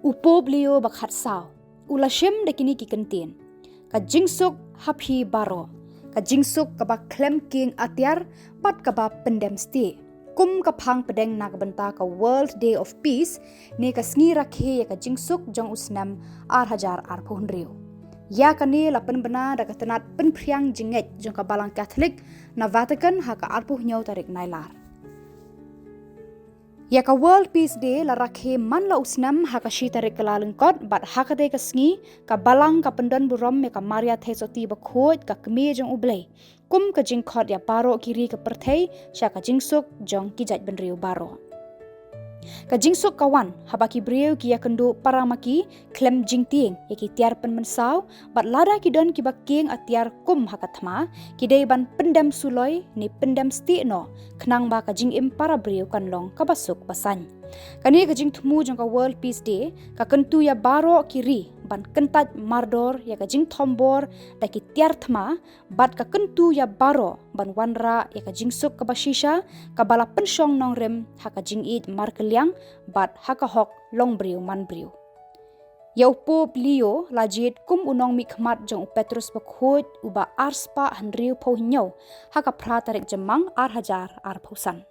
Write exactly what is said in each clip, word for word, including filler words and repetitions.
U Pope Leo ba khatsaw u la shim da kine ki kyntien: Ka jingsuk ha phi baroh, ka jingsuk kaba khlem kieng atiar bad kaba pyndem stieh, kum ka phang pdeng na ka bynta ka World Day of Peace, ne ka sngi rakhe ïa ka jingsuk jong u snem ar hajar arphew hynriew. Ïa kane la pynbna da ka tnat pynphriang jingngeit jong ka Balang Katholik na Vatican ha ka arphew hynñiew tarik Nailar. Ïa ka World Peace Day la rakhe man la u snem ha ka shi tarik Kyllalyngkot, bad ha katei ka sngi ka Balang ka pyndon burom ïa ka Maria Theisotti Bakhuid, ka Kmie jong U Blei, kum ka jingkhot ïa baroh ki ri ka pyrthei sha ka jingsuk jong ki jaitbynriew baroh. Ka jingsuk ka wan haba ki briew ki ïakynduh para ma ki khlem jingtieng ïa ki tiar pynmynsaw, bad lada ki don kiba kieng atiar kum ha ka thma, ki dei ban pyndem suloi ne pyndem stieh noh, khnang ba ka jingim para briew kan long kaba suk ba saiñ. Kane ka jingthmu jong ka World Peace Day ka kyntu ïa baroh ki ri ban kyntait mardor ïa ka jingthombor da ki tiar thma, bad ka kyntu ïa baroh ban wanrah ïa ka jingsuk kaba shisha, kaba la pynshong nongrim ha ka jingïeit markylliang bad ha ka hok long briew man briew. Ïa u Pope Leo la jied kum u nongmihkhmat jong u Petrus Bakhuid uba arspah hynriewphew hynñiew ha ka phra tarik Jymmang ar hajar arphew san.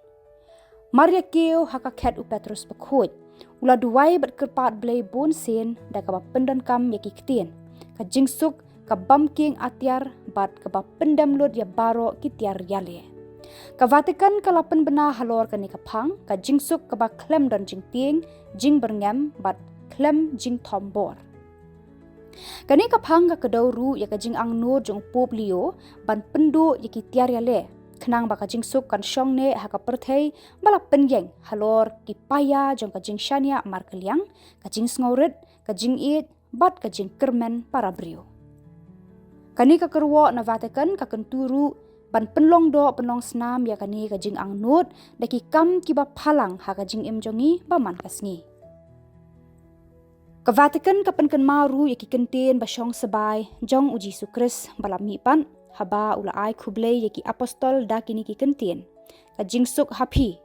Mar ïa kiew ha ka khet u Petrus Bakhuid, u la duwai bad kyrpad Blei bun sien da kaba pyndonkam ïa ki ktien: Ka jingsuk ka bym kieng atiar bad kaba pyndem lut ïa baroh ki tiar ïaleh. Ka Vatican ka la pynbna halor kane ka phang: Ka jingsuk kaba khlem don jingtieng, jingbyrngem bad khlem jingthombor. Kane ka phang ka kdew ruh ïa ka jingangnud jong u Pope Leo ban pynduh ïa ki tiar ïaleh, khnang ba ka jingsuk kan shong neh ha ka pyrthei ba la pynïeng halor ki paia jong ka jingshaniah markylliang, ka jingsngewrit, ka jingïeit bad ka jingkyrmen para briew. Kane ka kyrwoh na Vatican ka kyntu ruh ban pynlong doh pynlong snam ïa kane ka jingangnud da ki kam kiba phalang ha ka jingim jong ngi ba man ka sngi. Ka Vatican ka pynkynmaw ruh ïa ki kyntien ba shong sbai jong u Jisu Khrist ba la mihpat haba u la ai khublei ïa ki apostol da kine ki kyntien: Ka jingsuk ha phi.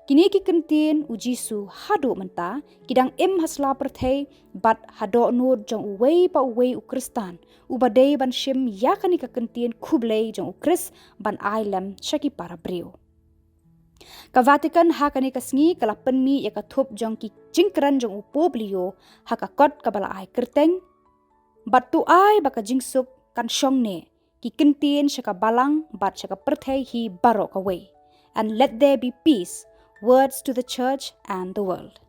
Kine ki kyntien u Jisu haduh mynta ki dang im ha sla pyrthei bad ha dohnud jong uwei pa uwei u Khristan uba dei ban shim ïa kane ka kyntien khublei jong u Khrist ban ai lem sha ki para briew. Ka Vatican ha kane ka sngi ka la pynmih ïa ka thup jong ki jingkren jong u Pope Leo ha ka kot kaba la ai kyrteng: Bad to ai ba ka jingsuk kan shong neh, ki kyntien sha ka balang bad sha ka pyrthei hi baroh kawei. And let there be peace, words to the church and the world.